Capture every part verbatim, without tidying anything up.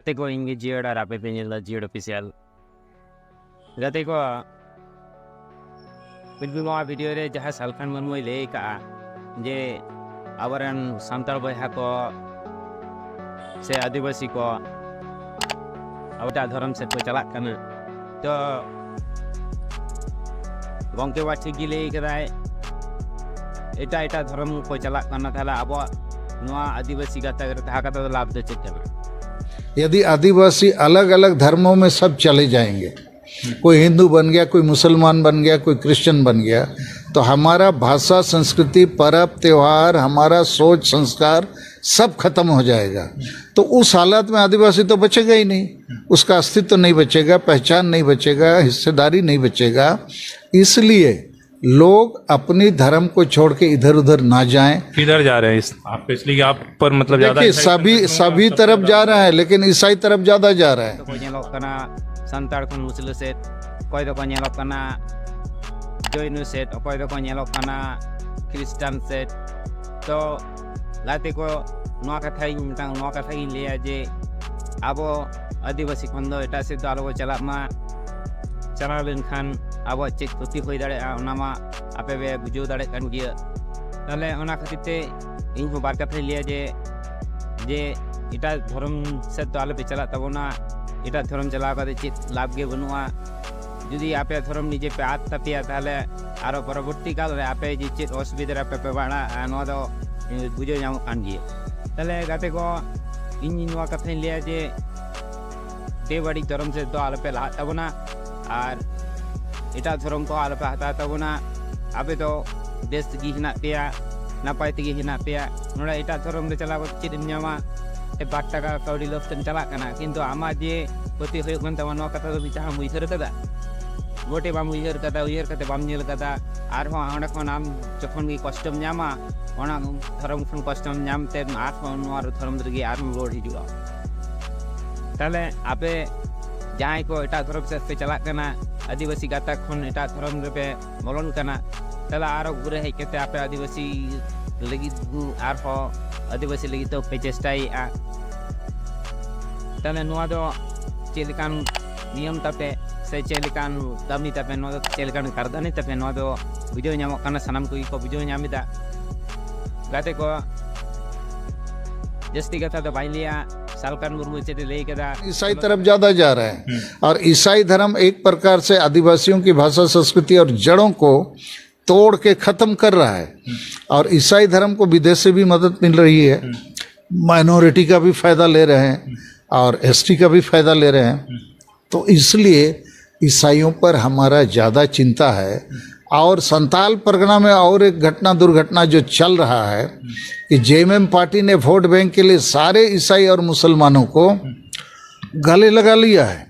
ᱜᱟᱛᱮ ᱠᱚ, ᱤᱧ ᱜᱮ ᱡᱤᱭᱟᱹᱲ ᱟᱨ ᱟᱯᱮ ᱯᱮ ᱧᱮᱞ ᱮᱫᱟ ᱡᱤᱭᱟᱹᱲ ᱚᱯᱷᱤᱥᱤᱭᱟᱞ᱾ ᱜᱟᱛᱮ ᱠᱚ, ᱯᱩᱭᱞᱩ ᱱᱚᱣᱟ ᱵᱷᱤᱰᱤᱭᱳ ᱨᱮ ᱡᱟᱦᱟᱸ ᱥᱟᱞᱠᱷᱟᱱ ᱢᱩᱨᱢᱩᱭ ᱞᱟᱹᱭ ᱟᱠᱟᱫᱼᱟ ᱡᱮ ᱟᱵᱚᱨᱮᱱ ᱥᱟᱱᱛᱟᱲ ᱵᱚᱭᱦᱟ ᱠᱚ ᱥᱮ ᱟᱹᱫᱤᱵᱟᱹᱥᱤ ᱠᱚ ᱮᱴᱟᱜ ᱫᱷᱚᱨᱚᱢ ᱥᱮᱫ ᱠᱚ ᱪᱟᱞᱟᱜ ᱠᱟᱱᱟ, ᱛᱚ ᱜᱚᱢᱠᱮ ᱵᱟ ᱴᱷᱤᱠ ᱜᱮ ᱞᱟᱹᱭ ᱠᱟᱫᱟᱭ, ᱮᱴᱟᱜ ᱮᱴᱟᱜ ᱫᱷᱚᱨᱚᱢ ᱠᱚ ᱪᱟᱞᱟᱜ ᱠᱟᱱᱟ, ᱛᱟᱦᱞᱮ ᱟᱵᱚᱣᱟᱜ ᱱᱚᱣᱟ ᱟᱹᱫᱤᱵᱟᱹᱥᱤ ᱜᱟᱛᱟᱠ ᱨᱮ ᱛᱟᱦᱮᱸ ᱠᱟᱛᱮ ᱫᱚ ᱞᱟᱵᱷ ᱫᱚ ᱪᱮᱫ ᱠᱟᱱᱟ? यदि आदिवासी अलग अलग धर्मों में सब चले जाएंगे, कोई हिंदू बन गया, कोई मुसलमान बन गया, कोई क्रिश्चियन बन गया, तो हमारा भाषा, संस्कृति, परब, त्योहार, हमारा सोच, संस्कार सब खत्म हो जाएगा। तो उस हालत में आदिवासी तो बचेगा ही नहीं, उसका अस्तित्व नहीं बचेगा, पहचान नहीं बचेगा, हिस्सेदारी नहीं बचेगा। इसलिए लोग अपनी धर्म को छोड़ के इधर उधर ना जाएं। किधर जा रहे हैं इस आप इसलिए कि आप पर मतलब ज्यादा देखिए, इफेक्ट सभी करने का सभी सबसे तरफ ज्यादा जा रहा है, लेकिन ईसाई तरफ ज्यादा जा रहा है। ᱫᱚᱠᱚ ᱧᱮᱞᱚᱜ ᱠᱟᱱᱟ ᱥᱟᱱᱛᱟᱲ ᱠᱷᱚᱱ ᱢᱩᱥᱞᱟᱹ ᱥᱮᱫ, ᱚᱠᱚᱭ ᱫᱚᱠᱚ ᱧᱮᱞᱚᱜ ᱠᱟᱱᱟ ᱡᱚᱭᱱᱚ ᱥᱮᱫ, ᱚᱠᱚᱭ ᱫᱚᱠᱚ ᱧᱮᱞᱚᱜ ᱠᱟᱱᱟ ᱠᱷᱨᱤᱥᱴᱟᱱ ᱥᱮᱫ᱾ ᱛᱚ ᱜᱟᱛᱮ ᱠᱚ, ᱱᱚᱣᱟ ᱠᱟᱛᱷᱟᱧ ᱢᱤᱫᱴᱟᱝ ᱱᱚᱣᱟ ᱠᱟᱛᱷᱟ ᱜᱤᱧ ᱞᱟᱹᱭᱟ ᱡᱮ ᱟᱵᱚ ᱟᱹᱫᱤᱵᱟᱹᱥᱤ ᱠᱷᱚᱱ ᱫᱚ ᱮᱴᱟᱜ ᱥᱮᱫ ᱫᱚ ᱟᱞᱚ ᱵᱚ ᱪᱟᱞᱟᱜ ᱢᱟ᱾ ᱪᱟᱞᱟᱣ ᱞᱮᱱᱠᱷᱟᱱ ᱟᱵᱚᱣᱟᱜ ᱪᱮᱫ ᱠᱷᱚᱛᱤ ᱦᱩᱭ ᱫᱟᱲᱮᱭᱟᱜᱼᱟ, ᱚᱱᱟ ᱢᱟ ᱟᱯᱮ ᱯᱮ ᱵᱩᱡᱷᱟᱹᱣ ᱫᱟᱲᱮᱭᱟᱜ ᱠᱟᱱ ᱜᱮᱭᱟ᱾ ᱛᱟᱦᱚᱞᱮ ᱚᱱᱟ ᱠᱷᱟᱹᱛᱤᱨ ᱛᱮ ᱤᱧ ᱦᱚᱸ ᱵᱟᱨ ᱠᱟᱛᱷᱟᱧ ᱞᱟᱹᱭᱟ ᱡᱮ ᱡᱮ ᱮᱴᱟᱜ ᱫᱷᱚᱨᱚᱢ ᱥᱮᱫ ᱫᱚ ᱟᱞᱚ ᱯᱮ ᱪᱟᱞᱟᱜ ᱛᱟᱵᱚᱱᱟ᱾ ᱮᱴᱟᱜ ᱫᱷᱚᱨᱚᱢ ᱪᱟᱞᱟᱣ ᱠᱟᱛᱮ ᱪᱮᱫ ᱞᱟᱵᱷ ᱜᱮ ᱵᱟᱹᱱᱩᱜᱼᱟ᱾ ᱡᱩᱫᱤ ᱟᱯᱮᱭᱟᱜ ᱫᱷᱚᱨᱚᱢ ᱱᱤᱡᱮ ᱯᱮ ᱟᱫ ᱛᱟᱯᱮᱭᱟ, ᱛᱟᱦᱚᱞᱮ ᱟᱨᱚ ᱯᱚᱨᱚᱵᱚᱨᱛᱤ ᱠᱟᱞ ᱨᱮ ᱟᱯᱮ ᱡᱮ ᱪᱮᱫ ᱚᱥᱩᱵᱤᱫᱷᱟ ᱨᱮ ᱟᱯᱮ ᱯᱮ ᱯᱟᱲᱟᱜᱼᱟ, ᱱᱚᱣᱟ ᱫᱚ ᱵᱩᱡᱷᱟᱹᱣ ᱧᱟᱢᱚᱜ ᱠᱟᱱ ᱜᱮᱭᱟ᱾ ᱛᱟᱦᱚᱞᱮ ᱜᱟᱛᱮ ᱠᱚ, ᱤᱧ ᱱᱚᱣᱟ ᱠᱟᱛᱷᱟᱧ ᱞᱟᱹᱭᱟ ᱡᱮ ᱵᱮᱵᱟᱹᱲᱤᱡ ᱫᱷᱚᱨᱚᱢ ᱥᱮᱫ ᱫᱚ ᱟᱞᱚᱯᱮ ᱞᱟᱦᱟᱜ ᱛᱟᱵᱚᱱᱟ᱾ ᱟᱨ ᱮᱴᱟᱜ ᱫᱷᱚᱨᱚᱢ ᱠᱚ ᱟᱞᱚᱯᱮ ᱦᱟᱛᱟᱣ ᱛᱟᱵᱚᱱᱟ᱾ ᱟᱯᱮ ᱫᱚ ᱵᱮᱥ ᱜᱮ ᱦᱮᱱᱟᱜ ᱯᱮᱭᱟ, ᱱᱟᱯᱟᱭ ᱛᱮᱜᱮ ᱦᱮᱱᱟᱜ ᱯᱮᱭᱟ᱾ ᱱᱚᱰᱮ ᱮᱴᱟᱜ ᱫᱷᱚᱨᱚᱢ ᱨᱮ ᱪᱟᱞᱟᱣ ᱠᱟᱛᱮ ᱪᱮᱫ ᱮᱢ ᱧᱟᱢᱟ? ᱮ, ᱵᱟᱨ ᱴᱟᱠᱟ ᱠᱟᱹᱣᱰᱤ ᱞᱳᱵᱷ ᱛᱮᱢ ᱪᱟᱞᱟᱜ ᱠᱟᱱᱟ, ᱠᱤᱱᱛᱩ ᱟᱢᱟᱜ ᱡᱮ ᱠᱷᱚᱛᱤ ᱦᱩᱭᱩᱜ ᱠᱟᱱ ᱛᱟᱢᱟ, ᱱᱚᱣᱟ ᱠᱟᱛᱷᱟ ᱫᱚ ᱢᱤᱫ ᱫᱷᱟᱣ ᱮᱢ ᱩᱭᱦᱟᱹᱨ ᱠᱟᱫᱟ? ᱢᱚᱴᱮ ᱵᱟᱢ ᱩᱭᱦᱟᱹᱨ ᱠᱟᱫᱟ, ᱩᱭᱦᱟᱹᱨ ᱠᱟᱛᱮ ᱵᱟᱢ ᱧᱮᱞ ᱠᱟᱫᱟ᱾ ᱟᱨᱦᱚᱸ ᱚᱸᱰᱮ ᱠᱷᱚᱱ ᱟᱢ ᱡᱚᱠᱷᱚᱱ ᱜᱮ ᱠᱚᱥᱴᱚᱢ ᱧᱟᱢᱟ, ᱚᱱᱟ ᱫᱷᱚᱨᱚᱢ ᱠᱷᱚᱱ ᱠᱚᱥᱴᱚᱢ ᱧᱟᱢ ᱛᱮ ᱟᱨᱦᱚᱸ ᱱᱚᱣᱟ ᱫᱷᱚᱨᱚᱢ ᱨᱮᱜᱮ ᱟᱨᱦᱚᱸ ᱨᱩᱣᱟᱹᱲ ᱦᱤᱡᱩᱜᱼᱟ᱾ ᱛᱟᱦᱞᱮ ᱟᱯᱮ ᱡᱟᱦᱟᱸᱭ ᱠᱚ ᱮᱴᱟᱜ ᱫᱷᱚᱨᱚᱢ ᱥᱮᱫ ᱯᱮ ᱪᱟᱞᱟᱜ ᱠᱟᱱᱟ, ᱟᱹᱫᱤᱵᱟᱹᱥᱤ ᱜᱟᱛᱟᱠ ᱠᱷᱚᱱ ᱮᱴᱟᱜ ᱫᱷᱚᱨᱚᱢ ᱨᱮᱯᱮ ᱵᱚᱞᱚᱱ ᱠᱟᱱᱟ, ᱛᱟᱦᱞᱮ ᱟᱨᱚ ᱜᱷᱩᱨᱮ ᱦᱮᱡ ᱠᱟᱛᱮ ᱟᱯᱮ ᱟᱹᱫᱤᱵᱟᱹᱥᱤ ᱞᱟᱹᱜᱤᱫ ᱟᱨᱦᱚᱸ ᱟᱹᱫᱤᱵᱟᱹᱥᱤ ᱞᱟᱹᱜᱤᱫ ᱛᱮ ᱯᱮ ᱪᱮᱥᱴᱟᱭᱮᱫᱼᱟ᱾ ᱛᱟᱦᱞᱮ ᱱᱚᱣᱟ ᱫᱚ ᱪᱮᱫ ᱞᱮᱠᱟᱱ ᱱᱤᱭᱚᱢ ᱛᱟᱯᱮ ᱥᱮ ᱪᱮᱫ ᱞᱮᱠᱟᱱ ᱫᱟᱹᱵᱤ ᱛᱟᱯᱮ, ᱱᱚᱣᱟ ᱫᱚ ᱪᱮᱫ ᱞᱮᱠᱟᱱ ᱠᱟᱨᱫᱟᱱᱤ ᱛᱟᱯᱮ, ᱱᱚᱣᱟ ᱫᱚ ᱵᱩᱡᱷᱟᱹᱣ ᱧᱟᱢᱚᱜ ᱠᱟᱱᱟ, ᱥᱟᱱᱟᱢ ᱠᱚᱜᱮ ᱠᱚ ᱵᱩᱡᱷᱟᱹᱣ ᱧᱟᱢ ᱮᱫᱟ᱾ ᱜᱟᱛᱮ ᱠᱚ, ᱡᱟᱹᱥᱛᱤ ᱠᱟᱛᱷᱟ ᱫᱚ ᱵᱟᱹᱧ ᱞᱟᱹᱭᱟ, ᱥᱟᱞᱠᱷᱟᱱ ᱢᱩᱨᱢᱩ ᱪᱮᱫ ᱮ ᱞᱟᱹᱭ ᱠᱮᱫᱟ᱾ ईसाई तरफ ज्यादा जा रहे हैं। और ईसाई धर्म एक प्रकार से आदिवासियों की भाषा, संस्कृति और जड़ों को तोड़ के खत्म कर रहा है। और ईसाई धर्म को विदेश से भी मदद मिल रही है, माइनॉरिटी का भी फायदा ले रहे हैं और एसटी का भी फायदा ले रहे हैं। तो इसलिए ईसाइयों पर हमारा ज्यादा चिंता है। और संताल परगना में और एक घटना, दुर्घटना जो चल रहा है कि जेएमएम पार्टी ने वोट बैंक के लिए सारे ईसाई और मुसलमानों को गले लगा लिया है,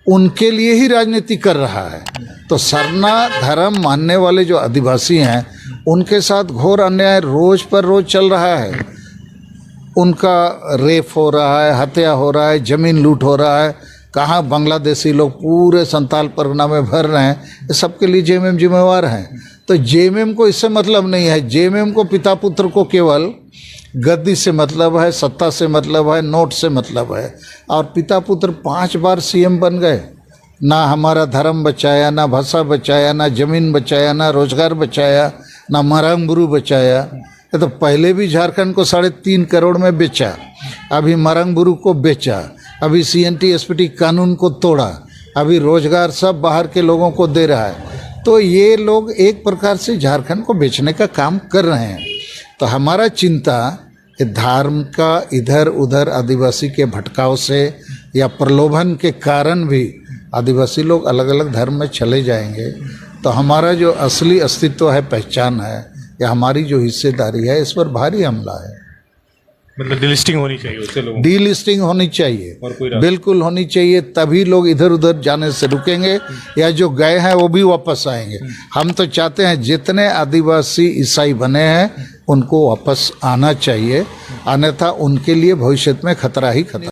उनके लिए ही राजनीति कर रहा है। तो सरना धर्म मानने वाले जो आदिवासी हैं, उनके साथ घोर अन्याय रोज पर रोज चल रहा है। उनका रेप हो रहा है, हत्या हो रहा है, जमीन लूट हो रहा है। कहाँ बांग्लादेशी लोग पूरे संताल परगना में भर रहे हैं, ये सबके लिए जेएमएम जिम्मेवार हैं। तो जेएमएम को इससे मतलब नहीं है। जेएमएम को पिता पुत्र को केवल गद्दी से मतलब है, सत्ता से मतलब है, नोट से मतलब है। और पिता पुत्र पांच बार सीएम बन गए, ना हमारा धर्म बचाया, ना भाषा बचाया, ना जमीन बचाया, ना रोजगार बचाया, ना मरांग बुरु बचाया। ये तो पहले भी झारखंड को साढ़े तीन करोड़ में बेचा, अभी मरांग बुरु को बेचा, अभी सीएनटी एसपीटी कानून को तोड़ा, अभी रोजगार सब बाहर के लोगों को दे रहा है। तो ये लोग एक प्रकार से झारखंड को बेचने का काम कर रहे हैं। तो हमारा चिंता कि धर्म का इधर उधर आदिवासी के भटकाव से या प्रलोभन के कारण भी आदिवासी लोग अलग अलग धर्म में चले जाएंगे। तो हमारा जो असली अस्तित्व है, पहचान है, या हमारी जो हिस्सेदारी है, इस पर भारी हमला है। मतलब डिलिस्टिंग होनी चाहिए उससे लोगों डीलिस्टिंग होनी चाहिए, और कोई रास्ता बिल्कुल होनी चाहिए, तभी लोग इधर उधर जाने से रुकेंगे, या जो गए हैं वो भी वापस आएंगे। हम तो चाहते हैं जितने आदिवासी ईसाई बने हैं उनको वापस आना चाहिए, अन्यथा उनके लिए भविष्य में खतरा ही खतरा।